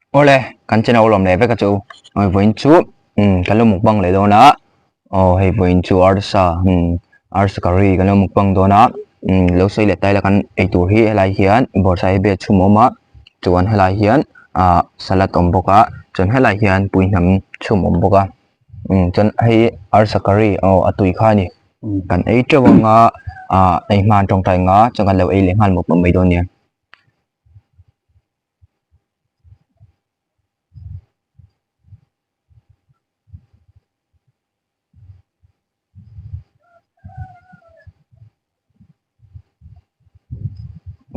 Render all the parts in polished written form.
Awle, kan channel lawm leh vek a chu. Oi vawiin chu umm kan lo mukbang leh dawn a. Aw hei vawiin chu arsa umm arsa curry kan lo mukbang dawn a. Umm lo sawi leh ta ila kan eitur hi helai hian bawrhsaibe chhum a awm a. Chuan helai hian ah salad a awm bawk a. Chuan helai hian puihnam chhum a awm bawk a. Umm chuan hei arsa curry aw a tui kha a ni. Kan ei teuh ang a ah ei hma an tawngtai ang a chuan kan lo ei leh nghal mawp mawp mai dawn nia.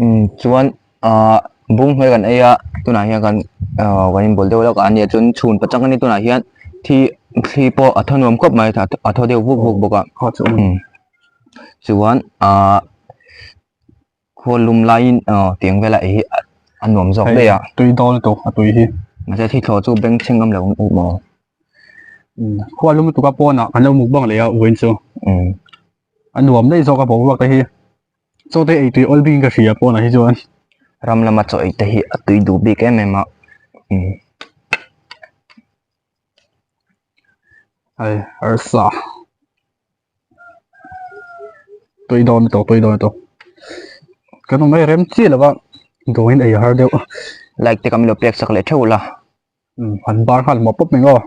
Umm chuan ahh bung hnuai kan ei a tunah hian kan ahh kan inbual deuh lawk a nia chuan chhun pachang a ni tunah hian thi thli pawh a thaw nuam khawp mai a thaw deuh vuk vuk bawk a chuan ahh. Khawl lum laiin aw tiang vela ei hi a nuam zawk daih a. Tui dawl lutuk a tui hi. Mahse thi thlawh chu beng chheng ngam lo ang u maw. Khual lum lutuk a pawnah kan lo mukbang leh a uain chu. A nuam daih zawk a boruak te hi. Chaw te ei tui awl bikin ka hria pawnah hi chuan. Ram lama chaw ei te hi a tui duh bik em em a. Hei arsa. Tui dawn tawh tui dawn tawh kan awm mai rem chiah lova dawngin ei a har deuh like te kan lo pek sak leh theuh la um an bar nghal mawp mawp mai aw.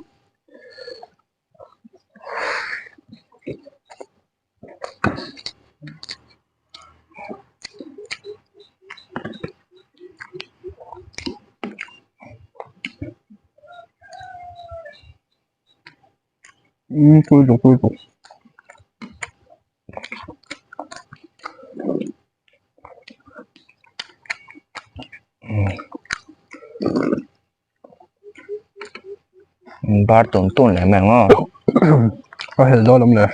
Um tui tuk tui tuk. Bar tun tun leh mai ang aw. A helh dawn awm le.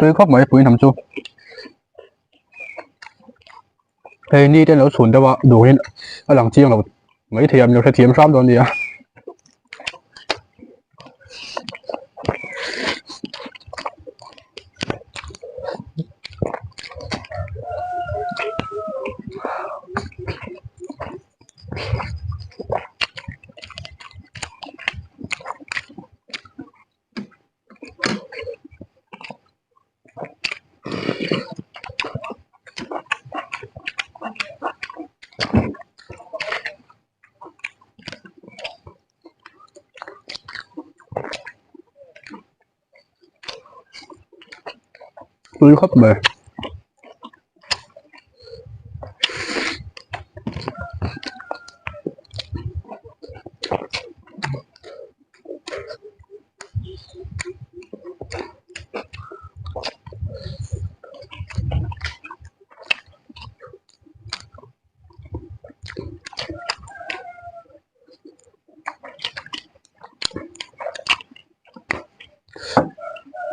Tui khawp mai pui hnam chu hei ni te an lo chhun deuh a duhin a lang chiang lo maithei a min lo hrethiam hram dawn a nia. Tui khawp mai.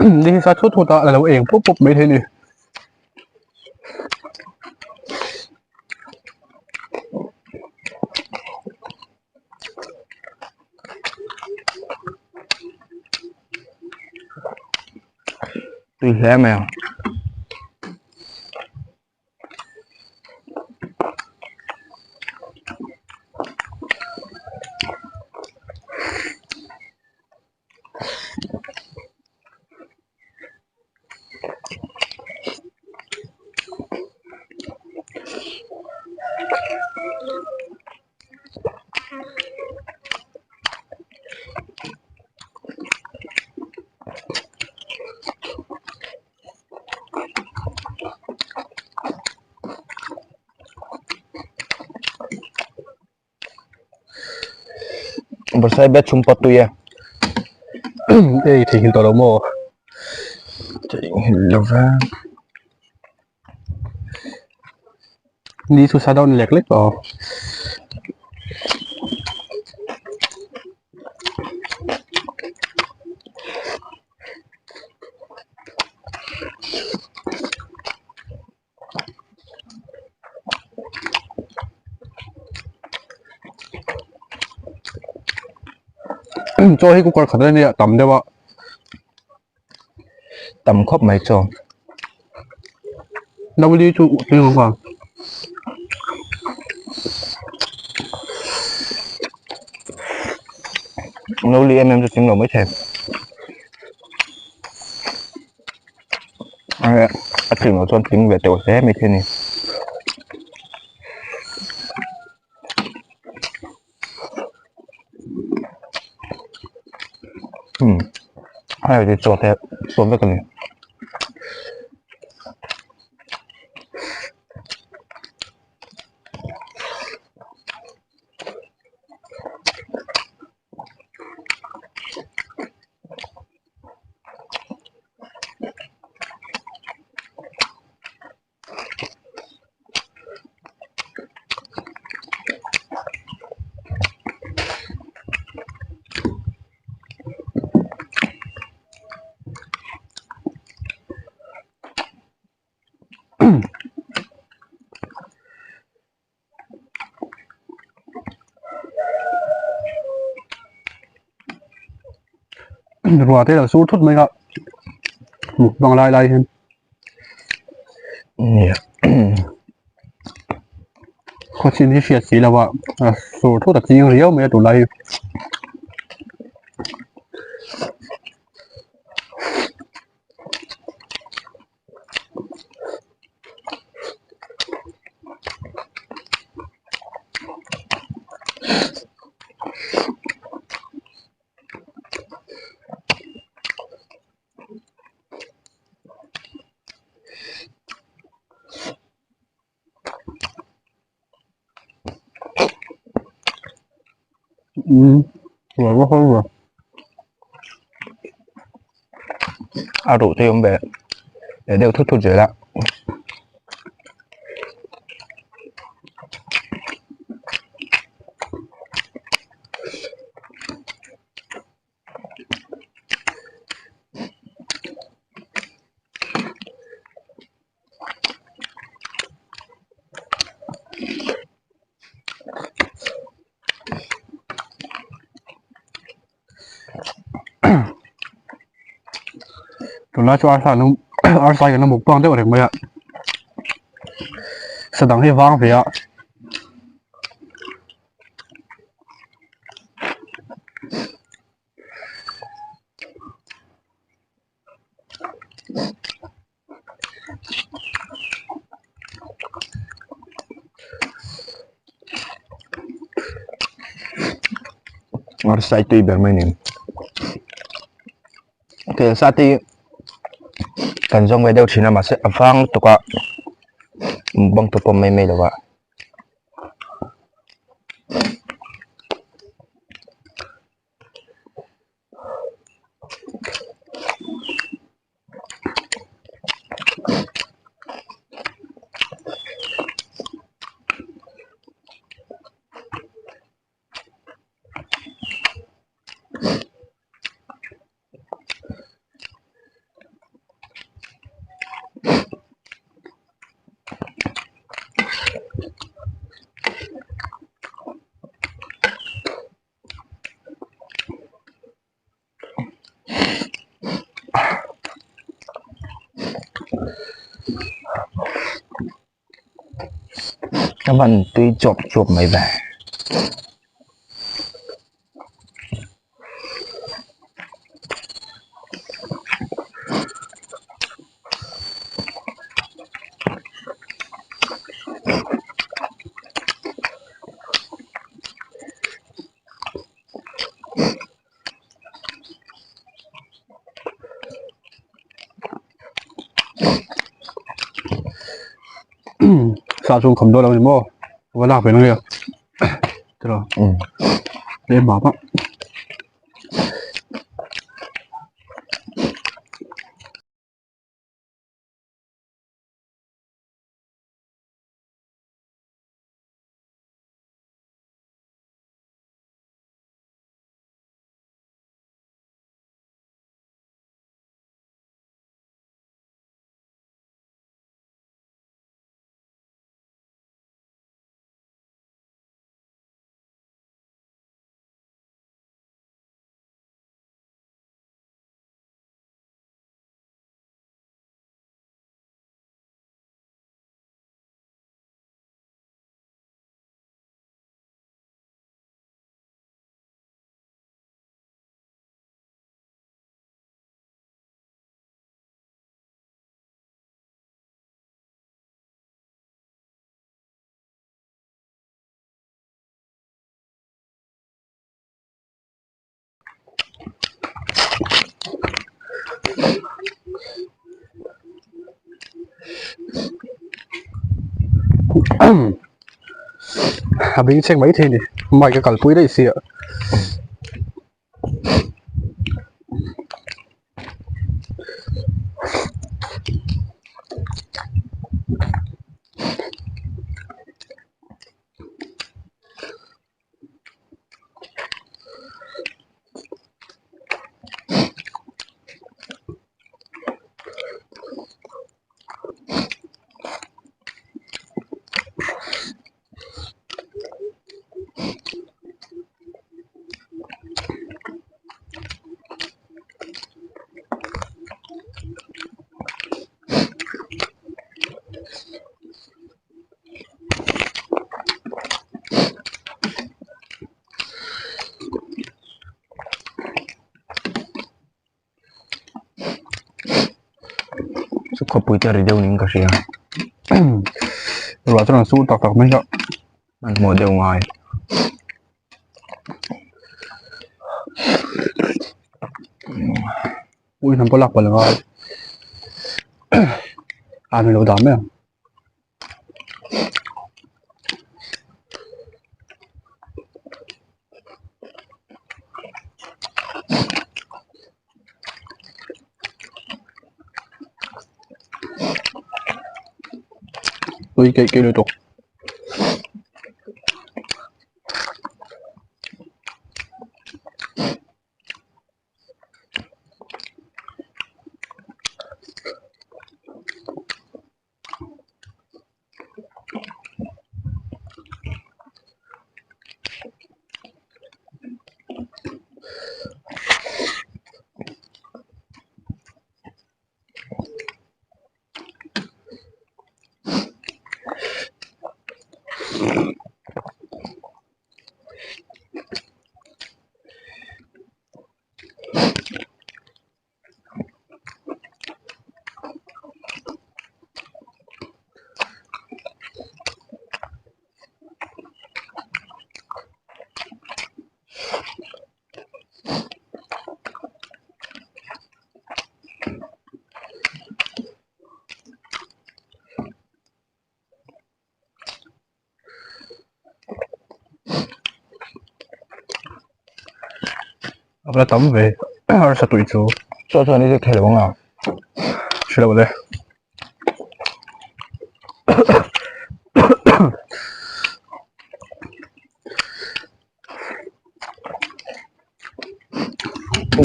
Ni hi sa thut thut a a lo eng pup pup mai thei a ni. Tui hle mai ang. Bawrhsaibe chhum pawt tui e. Ei theihnghilh tawh lo maw? Theihnghilh lo va. Ni chu sa dawn lek lek tawh. Chaw hi cooker khat ania tam deuh a. Tam khawp mai chaw. No li chu tui ang a. No li em em chu tling lo mai thei. A tling loh chuan tling ve teuh hle mai thei a ni. Um hei hi chaw te sawm vek a ni. Ruah te lo sur thut mai a mukbang lai lai hian. Khawchin hi hriat si lo a a sur thut a ching riau mai a tunlai hi. Um a ruh te awm ve leh deuh thut thut zel a. Tunlai chu arsa an arsa hi an la mukbang deuh reng mai a sadang hi vang ve a. Arsa hi tui ber mai a ni. Kelsa te hi kan zawng ve deuh thin a mahse a vang lutuk a bang tur pawh mai mai lo a. Ka van tui chawp chawp mai ve. Sa chung kham dawn lo ni maw va lak ve na nge tiraw leh map a. A beng chhek mai thei a ni mic a kalpui daih sia. Chu khawpui te ri deuh niin ka hria ruah chuan an sur tak tak mai a hmanhmawh deuh ngai. Ui hnam pawh lak palh angai a ni lo dah mai ang. Ui keih keih lutuk. A va la tam ve harsa tui chu. Chaw chuan i zek thei lo ang a. Hre lo le.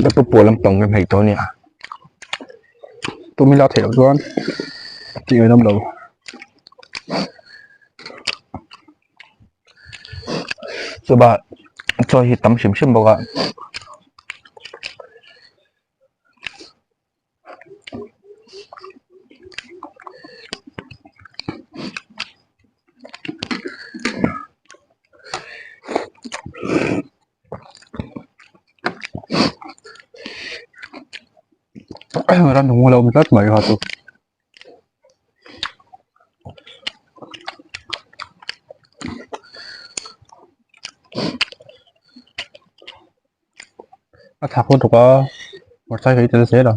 Ka pu pawl lampang ka hnaih tawh a nia. Tum ila theih loh chuan tih ngaih nawm lo. Chuba chaw hi tam hrim hrim bawk a. Ram nung lo awm tlat mai kha chu. A thak lutuk a motorcycle hi tel zel a.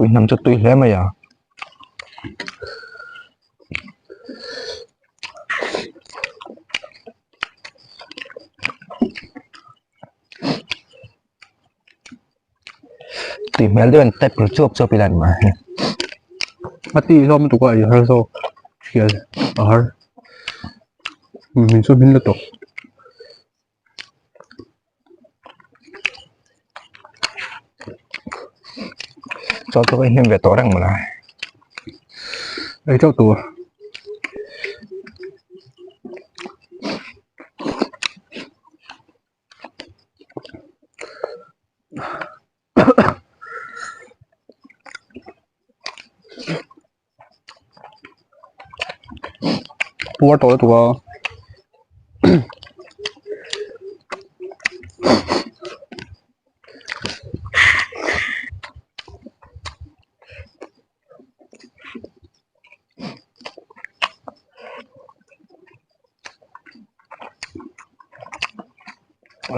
Ui hnam chu tui hle mai a. Tui hmel deuh in tap ru chuap chuap ila ni mai. A ti hlawm lutuk a ei har zawk hriat a har min chu hmin lutuk. Chaw chu ka inhnem ve tawh reng mawle. Ei chauh tur. Puar tawh lutuk a.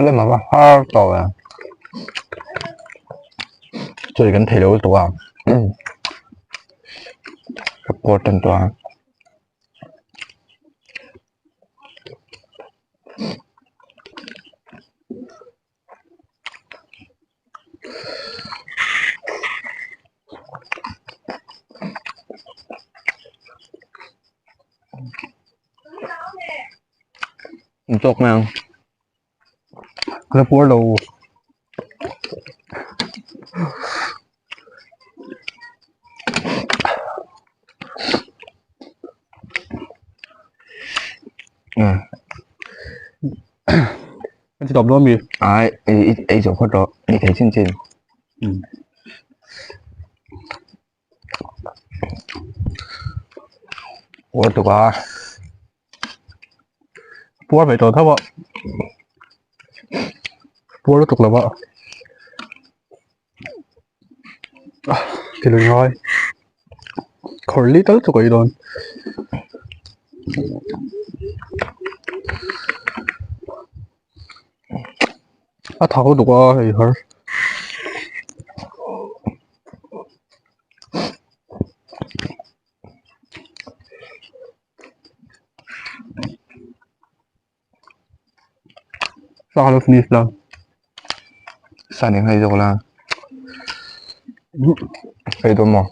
Lem a va har tawh ve chawi kan thei lo lutuk a ka puar tan tawh a. Tawk mai ang. Ka la puar lo. Kan ti tawp dawn mi? Ai, ei zo phawt rawh. Ei thei chin chin. Puar tuk a. Puar ve tawh tho a. Puar lutuk lo a. Ti lui ngai. Khawr li tal chu ka ei dawn. A thau lutuk a hei har. Sa lo finish la. Sa nen hei zawk la. Hei dawn maw?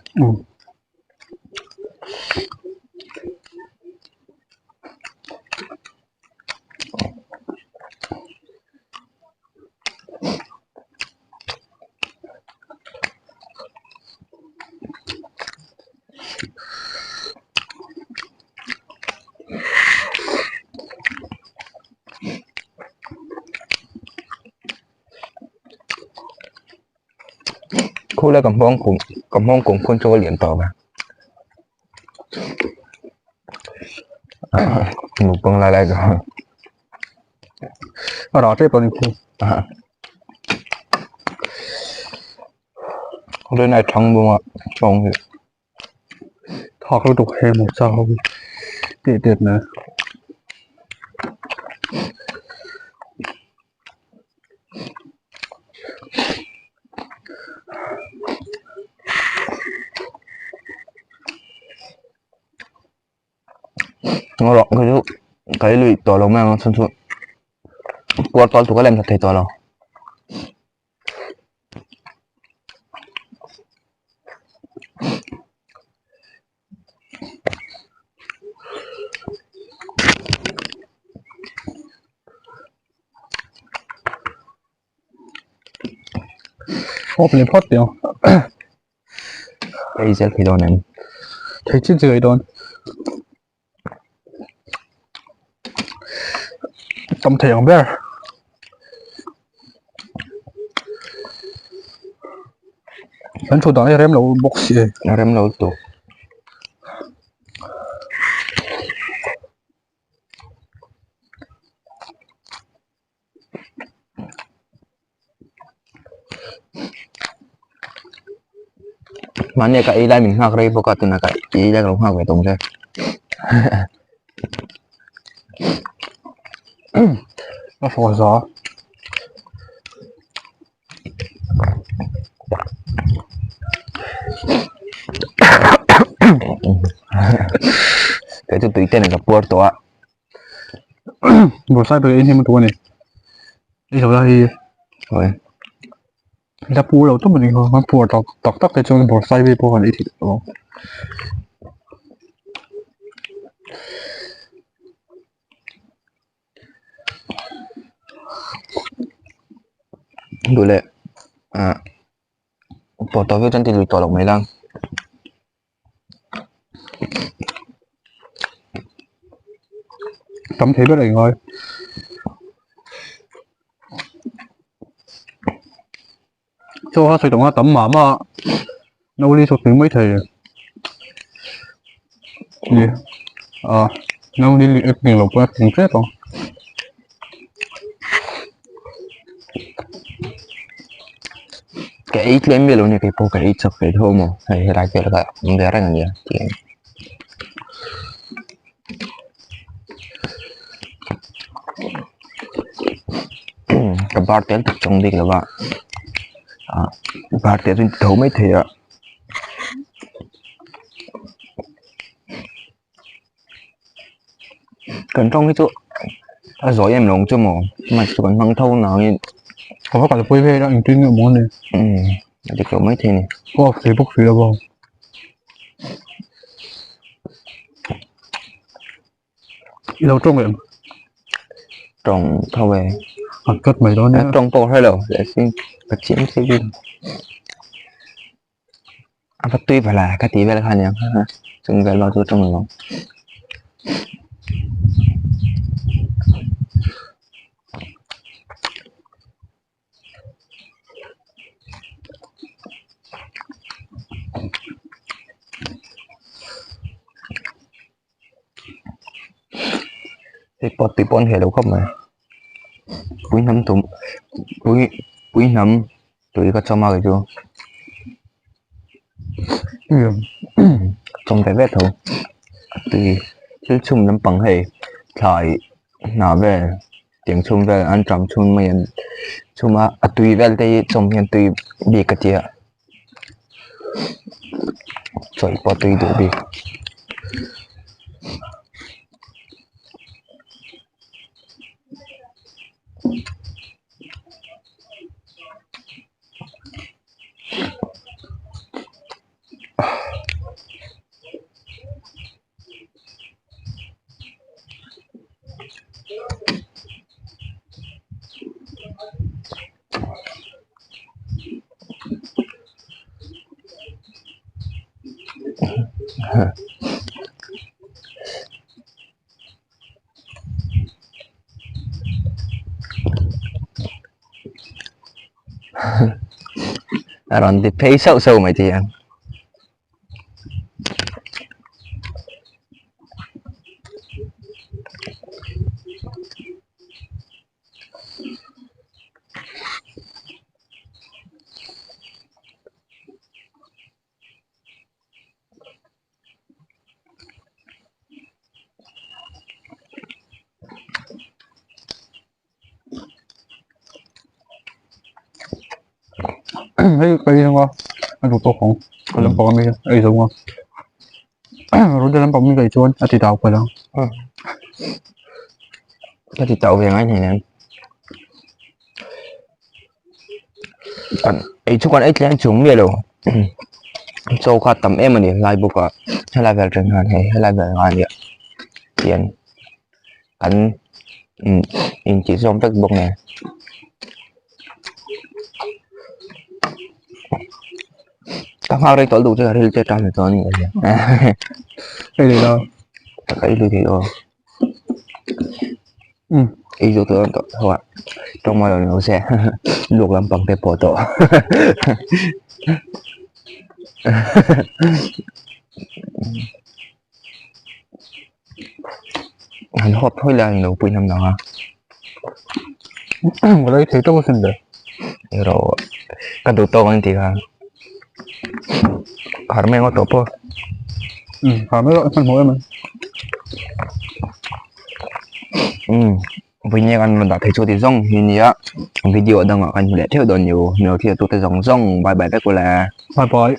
Khu lai ka hmawng kum ka hmawng kum phun chu a lian tawh ve mukbang lai lai chu a rah tep a ni khu Rinai thang bawng a thawng hi Thak lutuk he maw chak ho hi teh tet na. Rawh ka chu ka ei lui tawh lo mai ang a chhan chu puar tawl tuk a lem that thei tawh lo. Awp leh phawt teh ang. Ei zel thei dawn em? Thei chin chu ei dawn. Tam thei ang ber. Kan thu dan hi rem lo bawk si e. Rem lo lutuk. Mahni ka ei lai min nghak rei bawk a tunah ka ei lai ka lo nghak ve tawng che. A hraw za. Kei chu tui ten ka puar tawh a. Bawrhsai pawh hi hnim a tuk a ni. Hei ho lai hi Oi. La pu lo tawp a ni kha kan puar tak tak tak te chuan bawrhsai vel pawh kan ei thei tawh lo. Duh leh ah. Pawh tawh viau chuan ti lui tawh loh mai la. Tam thei ber a ingai. Chaw kha sawi tawh nga tam mah mah a no li chawp tui mai thei ni a no li ek ning lo pawh a tling tep ang. Ka ei tlem miah lo nia keipawh ka ei chak ve tho maw hei helai vel kha awm ve reng ania tih Ka bar tel tak chawng bik lo va ah bar te chu tho mai thei a. Kan tawng hi chu a zawi em lo ang chu maw mic chu kan hmang tho nangin. Ka va kalpui vel a engtin nge awm ang ni. Umm a dik lo mai thei a ni. Ka off thei bawk si lo va. I lo tawng em? Tawng tho e. A cut mai dawn nia. Tawng pawh hre lo leh sin ka chiam thei bik. A va tui vala ka tih vel kha aniang chung vel bak chu tawng lo. Hei pawh tui pawh an heh lo khawp mai pui hnam tum pui pui hnam tui ka chawm a kei chu chawm ve ve tho tui thil chhum lampang hei thlai hnah vel. Tiang chhum vel an ṭam chhum mai an chhum a a tui vel te hi chawm hian tui bik a tia chawlh pawh tui duh bik. A rawn ti phei sauh sauh mai te hian. Hei ka ei zawng a a duh tawk ang ka lampang ami a ei zawng a rute lampang mi ka ei chuan a ti tau palh ang. Ka ti tau ve ngai hleinem kan ei chu kan ei tlem chung miah lo chaw kha tam em a ni lai bawk a helai vel atang hian hei helai vel nga nia tian. An intih zawm vek bawk nen. Ka nghak rei tawlh duh chu ka ril te tan chuan a nia. Ei leh la. Ka ei lui thei aw. Ei zawh tawh tawh ho ah tawng mawi lo ni lo se luak lampang te pawh tawh. Han hawp thawi lai ang lo pui hnam dang a. Ka lei thei tawp asin le. Erawh ka duh tawk an ti kha. Har mai ngawt tawh pawh. Har mai rawh hmanhmawh em ai. Vawiin kan rawn dah thei chu ti zawng hi nia video dangah kan hmu leh theuh dawn ni u hmel thlir tute zawng zawng bye bye vek ula. Bye bye.